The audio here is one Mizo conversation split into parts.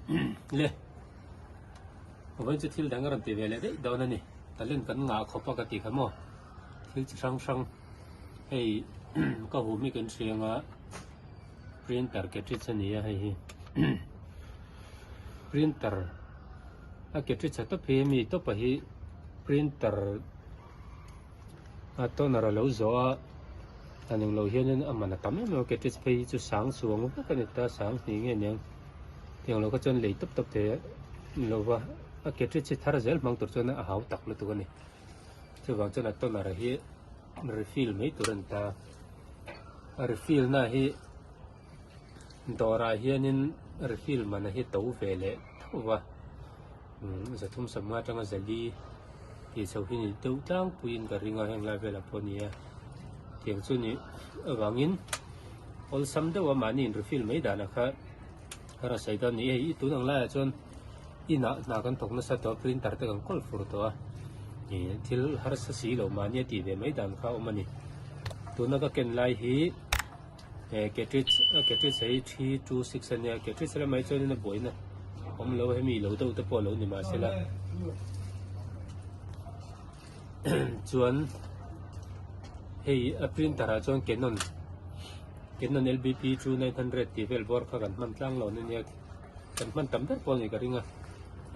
Le vawiin chu thil dang a rawn ti ve leh daih dawn a ni talent kan ngah khawp a ka tih kha maw thil chi hrang hrang hei ka hum hi kan hria anga printer cartridge a ni a hei hi printer a cartridge a tawp hi hemi tawpa hi printer A toner a lo zawh a, a ning lo hianin a man a tam em em a, cartridge phei hi chu sang chuang vek a ni ta, sang hnih nge niang tiang lo kha chuan lei tawp tawp thei a lo va, a cartridge hi thar zel hmang tur chuan a hau tak lutuk a ni, chuvang chuan a toner hi refill mai tur a ni ta, a refill na hi dawrah hianin refill man hi to ve leh tho va. Zathum sawmnga atanga zali tih chho hi ni deuh tlangpuiin ka ring a heng lai velah pawh a ni a tiang chu nih avangin awlsam deuh a mahni in refill mai danah kha a rawn sawi dawn a ni hei i tun ang laiah chuan inah hna kan thawk nasa tawh a printer te kan kawl fur tawh a ih thil harsa si lo mahni a tih ve mai dan kha a awm a ni tuna ka ken lai hi. He cartridge a cartridge hi 326 a nia cartridge lamah hi chuanin a buaina awm lo hemi lo deuh te pawh a lo ni mahsela chuan hei a printer ah chuan Canon Canon LBP 2900 tih vel bawr kha kan hman tlang lo ania kan hman tam ber pawh a nih ka ring a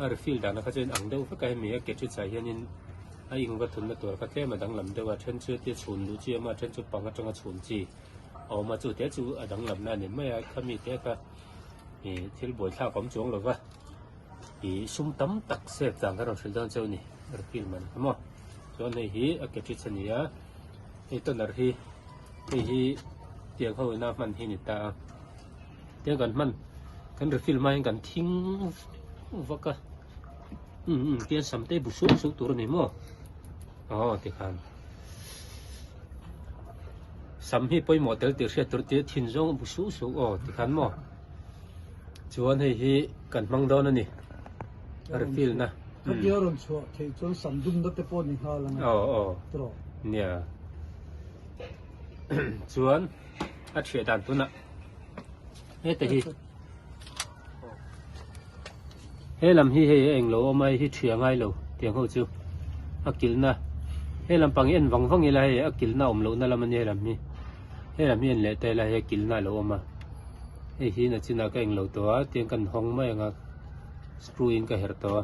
a refill dan kha chuan ang deuh vek a hemi a cartridge ah hianin a ink va thunna tur kha tlem a danglam deuh a then chu tia chhun luh chi a awm a then chu pang atanga chhun chi. A awm a chu te chu a danglamna a ni mai a khami te kha ih thil buaithlak a awm chuang lo va ih sum tam tak save dan kha rawn hrilh dawn cheu a ni refill man kha maw chuan hei hi a cartridge a ni a hei toner hi hei hi tiang ho ina hman hi a ni ta a tiang kan hman kan refill hma hian kan thing vak a umm umm tiang sam te bu suak suak tur a ni maw aw tikhan. Sam hi pawimawh tel tih hriat tur tia thin zawng a bu suh suh aw tikhan maw chuan hei hi kan hmang dawn a ni a refill na. Khatia rawn chhuah theih chuan sam dumna te pawh ni nghal ang a aw aw tawh. Nia chuan a thiah dan tunah heta hi He lam hi hei a englo awm a hei hi thiah ngai lo tiang ho chu a kilhna he lam pang hi en vang vang ila hei a kilhna awm lohna lam a nia he lam hi he lam hi en leh ta ila hei a kilhna a lo awm a hei hi nachinah ka englo tawh a tiang kan hawng mai ang a screw in ka herh tawh a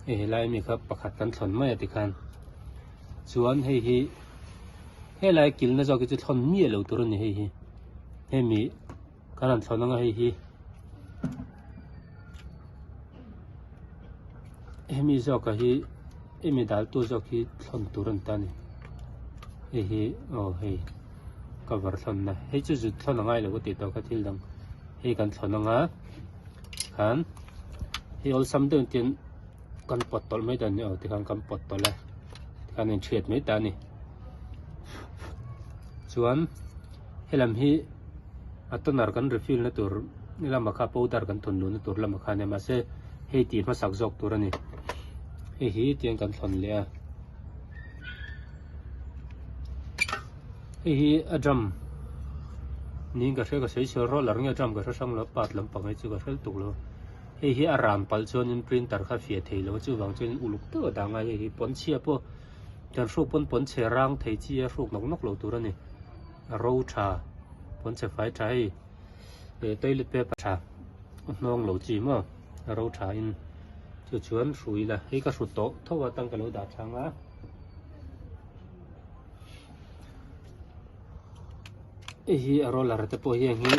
hei helai ami kha pakhat kan thlawn mai a tikhan chuan hei hi helai kilhna zawk hi chu thlawn miah lo tur a ni hei hi hemi. Kan han thlawn anga hei hi hemi zawk ah hi hemi dal tu zawk hi thlawn tur a ni ta a ni hei hi aw hei cover thlawn na hei chu zut thlawn a ngai lo ka tih tawh kha thil dang hei kan thlawn anga khan hei awlsam deuh in tian kan pawt tawlh mai ta a ni aw tikhan kan pawt tawlh a tikhan a inhriat mai ta a ni chuan helam hi. A toner kan refill na tur lamah kha powder kan thawn luhna tur lamah kha a nia mahse hei tih hmasak zawk tur a ni hei hi tiang kan thawn leh a hei hi a drum niin ka hria ka sawi sawi roller nge drum ka hre hrang lo part lampang hi chu ka hre lutuk lo hei hi a ran palh chuanin printer kha fiah thei lo chuvang chuanin uluk deuh a dah ngai hei hi pawnchhia pawh kan hruk pawn pawnchhe rang thei chi a hruk nawk nawk lo tur a ni. A ro tha pawn che fai tha hei eh toilet paper tha a hnawng lo chi maw a ro tha in chu chuan hrui ila hei ka hru tawh tho a tang ka lo dah thlang a hei hi a roller te pawh hian hi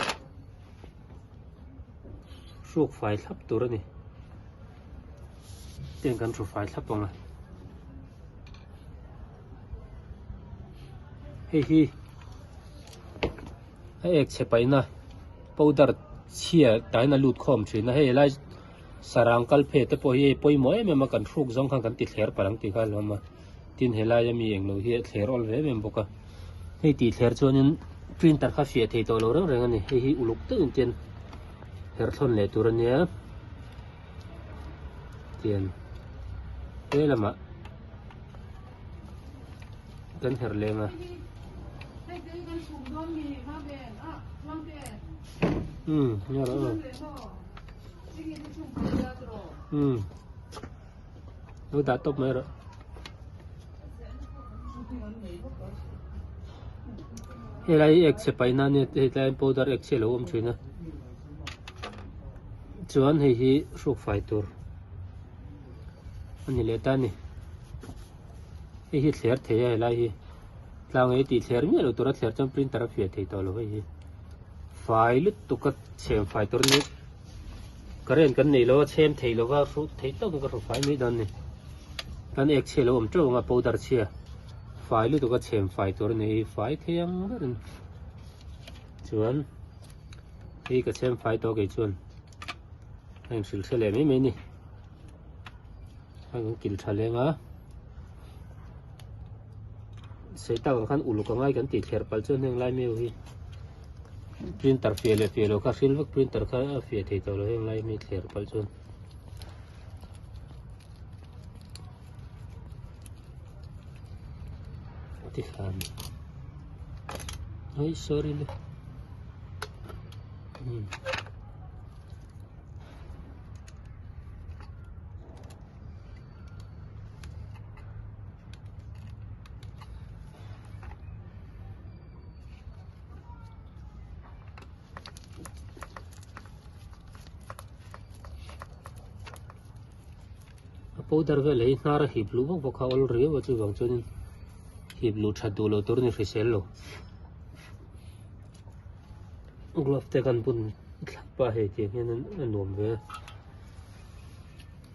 hruk fai thlap tur a ni tiang kan hru fai thlap ang a. Hei hi a ek chhe paihna powder chhia tain a lut khawm thin a hei helai sarang kal phe te pawh hi hei pawimawh em em a kan hruk zawng khan kan ti thler palh ang tih kha a hlawm a tin helai ami englo hi a thler awl ve em em bawk a hei tih thler chuanin printer kha fiah thei tawh lo reng reng a ni hei hi uluk deuhin tian herthlawn leh tur a nia tian he lamah. Kan herh leng a. Umm nia rawh aw. Umm lo dah tawp mai rawh. Helai hi ek chhe paihna ania hetlai hian powder ek chhe a lo awm thin a chuan hei hi hruk fai tur a ni leh ta a ni hei hi thler thei a helai hi tlang ei tih thler miah lo tura thler chuan printer a fiah thei tawh lo hei hi fai lutuk a chhem fai tur a ni current kan nei lo a chhem thei lo va hruh theih tawk in ka hru fai mai dawn a ni kan ek chhia lo awm teuh ang a powder chhia fai lutuk a chhem fai tur a ni hi fai thei ang ber in chuan hei ka chhem fai tawh kei chuan a inhrilh hre leh mai mai a ni a kan kil tha leng a sei tak ang khan uluk angai kan tih thler palh chuan heng lai meu hi printer fiah leh fiah loh kha hril vek printer kha a fiah thei tawh lo heng lai mi thler palh chuan. Tikhan ai sorry le hmm. A powder vel hi hnar a hip luh vak vak a awl riau a chuvang chuanin hip luh that duh loh tur a ni hrisel lo glove te kan bun thlap a hei tiang hian a nuam ve a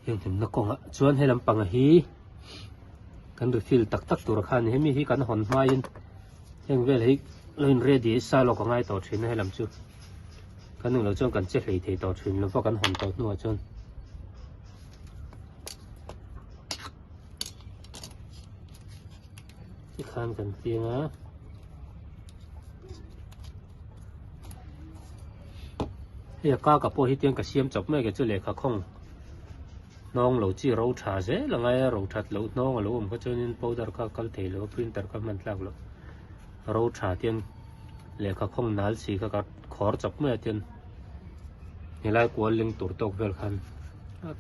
heng hlimna kawngah chuan he lampang hi kan refill tak tak tur kha a ni hemi hi kan hawn hmain heng vel hi lo in ready sa lawk a ngai tawh thin a helam chu kan eng lo chuan kan che hlei thei tawh thin lova kan hawn tawh hnuah chuan tikhan kan piang a hei a kaka pawh hi tiang ka siam chawp mai ka chu lehkha khawng Hnawng lo chi ro tha zel a ngai a, ro that loh hnawng a lo awm kha chuanin powder kha a kal thei lo a, printer kha hman tlak loh. Ro tha tian lehkha khawng nal si kha ka khawr chawp mai a tian helai kual leng tur tawk vel khan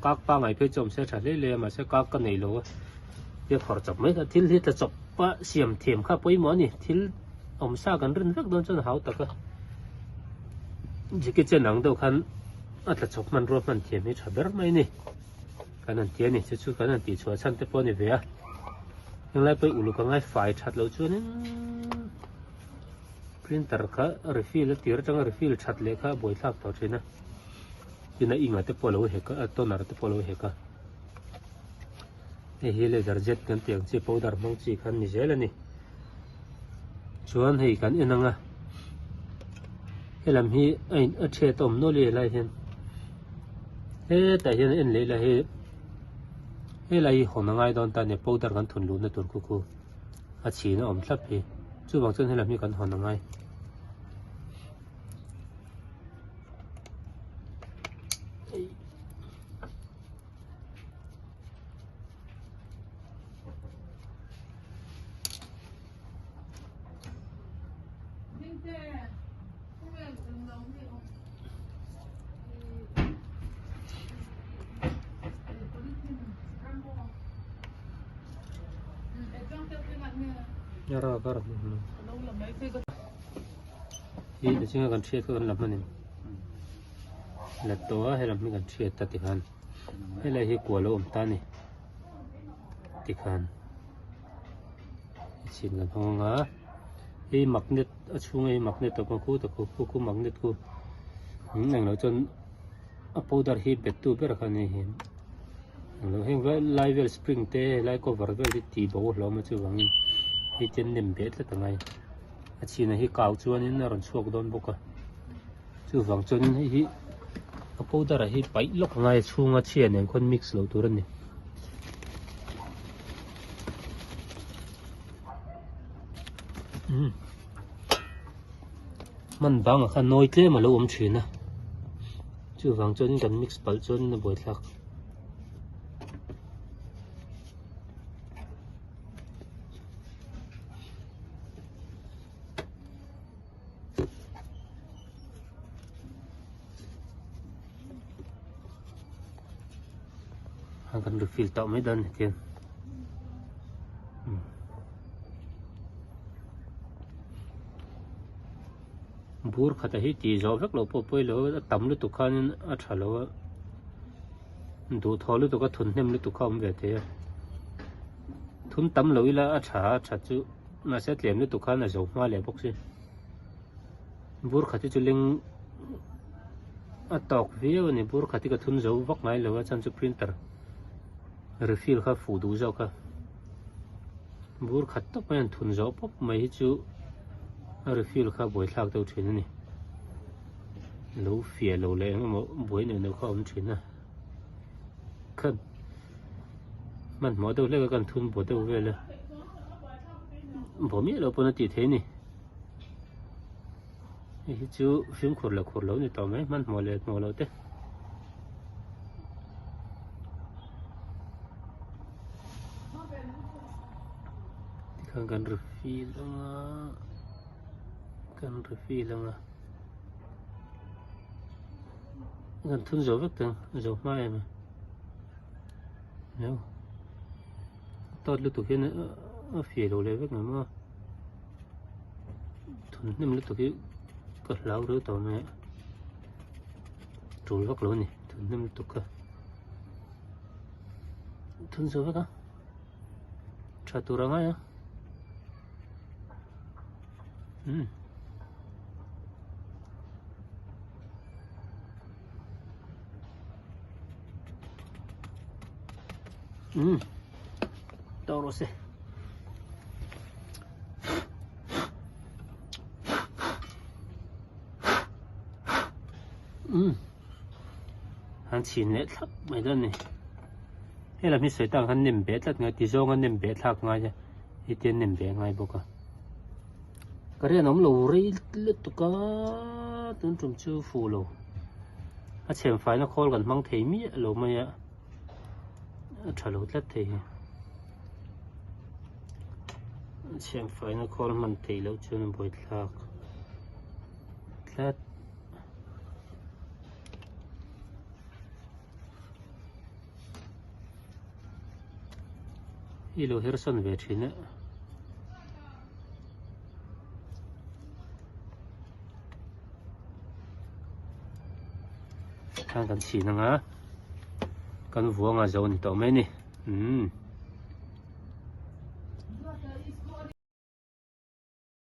kak pangai phei chu awm se tha hle hle a mahse kak ka nei lo a tia khawr chawp mai kha thil hi tla chawp a siam thiam kha pawimawh a ni thil awm sa kan rin vek dawn chuan a hau tak a Jackie Chan ang deuh khan. A tla chawp hmanrua hman thiam hi tha ber mai a ni. Kan han ti a ni, chu chu kan han tih chhuah chhan te pawh a ni ve a. Henglai pawh uluk a ngai fai that loh chuanin printer kha refill a tir atanga refill that leh kha a buaithlak tawh thin a. Tin a ink ah te pawh a lo hek a, a toner te pawh a lo hek a. Hei hi laser jet kan tih ang chi powder hmang chi kha an ni zel a ni. Chuan hei kan en ang a, helam hi a in a chhet a awm nual i helai hian hetah hian en leh ila hei helai hi hawn a ngai dawn ta a ni powder kan thun luhna tur khu khu a chhin a awm thlap hi chuvang chuan helam hi kan hawn a ngai. Hi ti chunga kan hriat kha kan la hman em la tawh a helam hi kan hriat ta tikhan helai hi kual a awm ta a ni tikhan chin kan hawng a hei magnet a chhunga hi magnet a awm a khu ta khu khu khu magnet khu englo chuan a powder hi bet tu ber kha a ni hi englo heng lai vel spring te helai cover vel hi tih bo a hlawm a chuvangin hei te an nem beh tlat a ngai a chhina hi kau chuanin a rawn chhuak dawn bawk a chuvang chuanin hei hi a powder ah hi paih lawk a ngai a chhunga chhia nen khawn mix loh tur a ni. Hman bangah khan nawi tlem a lo awm thin a chuvang chuanin kan mix palh chuanin a buaithlak. Khan kan refill tauh mai dawn hetiang. Bur khata hi tih zawh vek loh pawh pawi lo a tam lutuk khanin a tha lo a duhthawh lutuk a thun hnem lutuk kha a awm ve thei a thun tam lo ila a tha a tha chu mahse a tlem lutuk khan a zo hma leh bawk si bur khat hi chu leng a tawk viau a ni bur khat hi ka thun zo vak ngai lo a chhan chu printer refill kha fuh duh zawk a. Bur khat tawp mai an thun zawh pawp mai hi chu a refill kha buaithlak deuh thin a ni. Lo fiah lo leh eng emaw buai neuh neuh kha a awm thin a. Khan hmanhmawh deuh hlek a kan thun buah deuh vel a. Bawh miah loh pawn a tih theih a ni. Hei hi chu fimkhur leh khur lo ni tawh mai hmanhmawh leh hmawh loh te. Tikhan kan refill anga kan refill anga kan thun zo vek tang zo hma em a tawt lutuk hian a fiah lo leh vek mai maw thun hnem lutuk hi ka hlau reuh tawh mai a tul vak lo a ni thun hnem lutuk kha. Thun zo vek a tha tur a ngai a umm umm tawh rawh se. Umm an chhin leh thlap mai dawn a ni he lam hi sawi tak ang khan nem beh tlat ngai ti zawnga nem beh thlak ngai a heti a nem beh ngai bawk a ka rian awm lo rei lutuk a tun tum chu fuh lo a chhem faina khawl kan hmang thei miah lo mai a a tha lo tlat thei hi a chhem faina khawl hman theih loh chuan a buaithlak tlat. I lo her sawn ve thin a. Khang kan chhin anga kan vuanga zo ni tawh mai ni. Umm.